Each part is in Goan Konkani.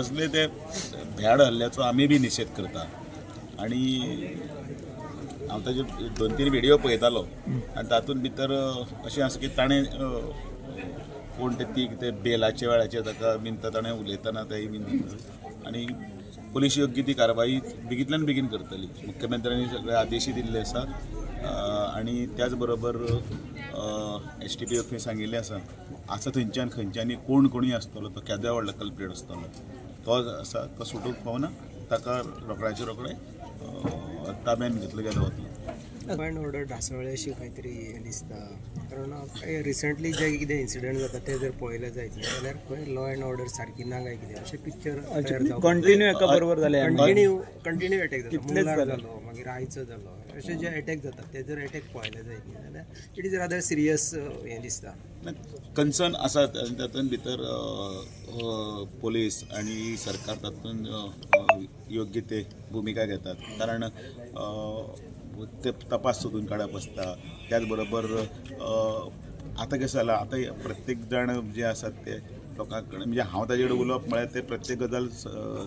असले ते भ्याड हल्ल्याचो आमी बी निशेध करता आणि हांव ताजे 2-3 व्हिडिओ पळयतालो आनी तातूंत भितर अशें आसा की ताणें कोण ते ती ते बेलाच्या वेळाचेर ताका बीन ताणें उलयतना तेय बीन आनी पुलीस योग्य ती कारवाई बेगींतल्यान बेगीन करतली. मुख्यमंत्र्यांनी सगळे आदेशूय दिल्ले आसा आनी त्याच बरोबर एस टी पी एफ सांगिल्लें आसा आसा थंयच्यान खंयच्यांनी कोण कोणूय आसतलो तो केदोय व्हडलो कल्प्रेट आसतलो तो आसा तो सुटूंक पावना, ताका रोखड्याचे रोखडे ताब्यान घेतलो गेलो वतलो. लॉ एंड ऑर्डर ढासळ्ळे अशी खंय तरी हें दिसता, कारण रिसंटली जे कितें इन्सिडंट जाता ते जर पळयले जायत जाल्यार खंय लॉ एंड ऑर्डर सारकी ना काय कितें अशें पिक्चर कंटिन्यू एका बरोबर जालें, कंटिन्यू अटॅक जाता, मुंगलार जालो, मागीर आयचो जालो, अशे जे अटॅक जातात ते जर अटॅक पळयले जायत न्ही जाल्यार it is rather serious हें दिसता. कन्सर्न आसा तातूंत भितर पोलीस आनी सरकार तातूंत योग्य ते भुमिका घेतात, कारण ते तपास सोदून काडप आसता. त्याच बरोबर आतां कशें जालां, आतां प्रत्येक जाण जे आसात ते लोकां कडेन म्हणजे हांव ताजे कडेन उलोवप म्हळ्यार ते प्रत्येक गजाल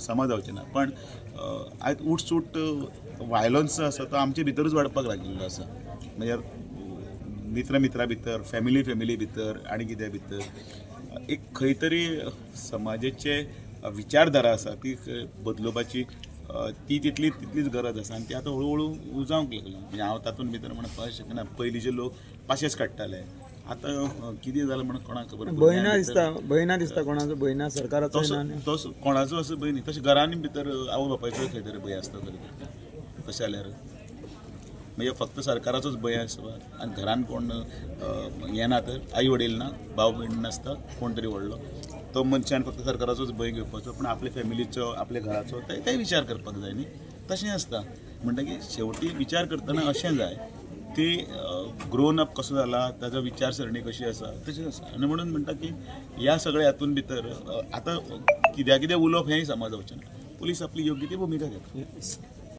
समज जावची ना, पण आयज उठसूट वायलन्स आसा तो आमचे भितरूच वाडपाक लागिल्लो आसा. म्हणजे मित्र मित्रा भितर, फॅमिली फॅमिली भितर आनी कित्या भितर एक खंय तरी समाजाचे विचारधारा आसा ती बदलुपाची ती तितली तितलीच गरज आसा आनी ती आतां हळू हळू जावंक लागला. म्हणजे हांव तातूंत भितर म्हणपाक शकना, पयलींचे लोक पाशेस काडटाले, आतां कितें जालां म्हणून कोणाक खबर, भंय ना दिसता, भंय ना दिसता कोणाचो, भंय ना सरकाराचो, तसो कोणाचो असो भंय न्ही. तशें घरांनी भितर आवय बापायचो खंय तरी भंय आसता तरी तशें जाल्यार म्हणजे फक्त सरकाराचोच भंय आसता आनी घरान कोण येना तर आई वडील ना, भाव भयण नासता, कोण तरी व्हडलो तो मनशान फक्त सरकाराचोच भंय घेवपाचो, पूण आपल्या फॅमिलीचो आपल्या घराचो ते विचार करपाक जाय न्ही. तशें आसता म्हणटकीर शेवटी विचार करतना अशें जाय की ग्रोन अप कसो जाला, ताजो विचारसरणी कशी आसा तशें आसा. आनी म्हणून म्हणटा की ह्या सगळ्या हातून भितर आतां कित्या कितें उलोवप हेंय समज जावचें ना, पुलीस आपली योग्य ती भुमिका घेता.